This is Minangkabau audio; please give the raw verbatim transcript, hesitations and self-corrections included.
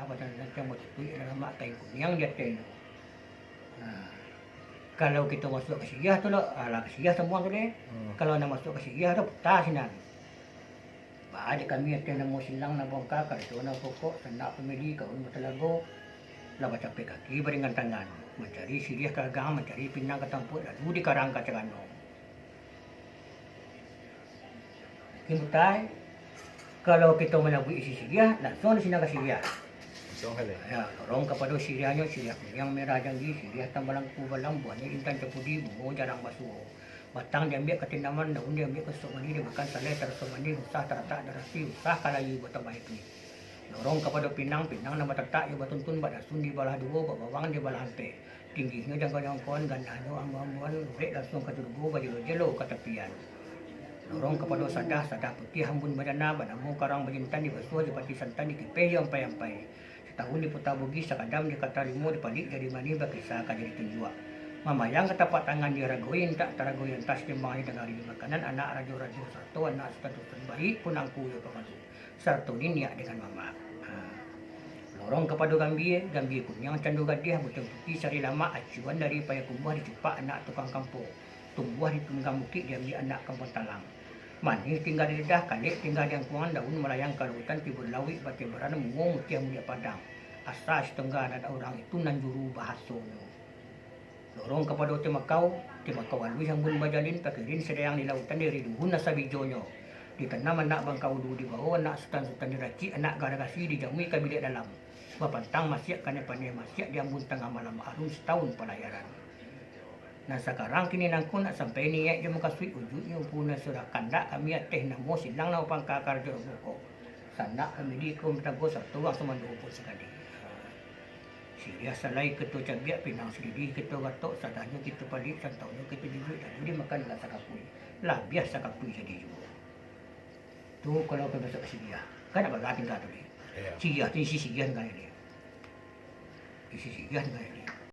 Batantang-tantang batutuik dalam mak kain kuniang di ateh tu. Nah, kalau kito masuak ka siriah tu lah, alah ka siriah samua tu deh. Hmm. Kalau nak masuak ka siriah tu, puta sinan. Baa dek kami ateh namo silang nan bongka, karajo nan pokok, sanak pamili, kawan batalago, lah bacapek kaki baringan tangan, mancari siriah ka agang, mancari pinang ka tampuak, lalu dikarang ka carano. Kimutai, kalau kito manyabuik isi siriah, langsuang di sinan ka siriah. Langsuang ka siriah. Ya, lorong kapado siriahnyo, siriah kuniang merah janggi, siriah tambalangku balam, buahnyo intan capudi, bungo jarang basuo. Batang diambiak ka tanaman, daun diambiak ka susok mani, dimakan salai taraso manih, usah taratak darati, usah ka layua batambah ipik. Lorong kapado pinang, pinang nan batatak jo batuntun, bak dasun dibalah duo, bak bawang dibalah ampek. Tinggihnyo jangkau-jangkauan, ganahnyo ambo-amboan, urek langsuang ka jurugo, bajelo-jelo ka tapian. Lorong kapado sadah, sadah putiah ambun bajana, banamo karang bajintan, dibasuah jo pati santan, dikipeh jo ampai-ampai. Satahun diputa bugih, sakadam dikata limo, dipalik jadi manih, bakisa ka jadi tunjuak. Mambayang ka tapak tangan, diaragoi intak, taragoi antah, satimbang didangari. Makanan anak rajo-rajo, sarato anak sutan-sutan, baiak pun angku jo pamalu, sarato niniak dengan mamak. Ha. Lorong kapado gambia, gambia kuniang cando gadih, butiang putiah sari lamak, acuan dari Payakumbuah, dicupak anak tukang kampuang. Tumbuah di tunggang bukik, diambiak anak kampuang talang. Manih tingga di lidah, kalek tingga di angkuangan, daun malayang ka lautan, tibo di lauik batebaran, bungo mutiah muliak padang. Asa si tungga nan urang itu nan juru bahasonyo. Lorong kapado tembakau, tembakau aluih ambun bajalin, pakirin sadayang di lautan, dari duhun asa bijonyo. Ditanam anak bangka ulu, dibao anak sutan-sutan, diracik anak garagasi, dijamui ka biliak dalam. Bapantang masiak kanai paneh masiak, diambun tangah malam, arum satahun palayaran. Nan sakarang kini nangko nak sampai niaik jo mukasuik, ujuiknyo pun nan sudah kandak kami ateh namo silang nan bapangka karajo nan pokok. Sanak pamili kaum batago sarato urang sumando pun sakali. Siriah salai kito cabiak, pinang salidih kito gatok, sadahnyo kito palik, santaunyo kito jujuik, lalu dimakan lah sakapuih, labiah sakapuih jadi juo. Tu kalau ka masuak ka siriah, kan nak balah tingga tu deh. Iyo. Siriah tu isi siriah tingga deh. Isi siriah tingga deh.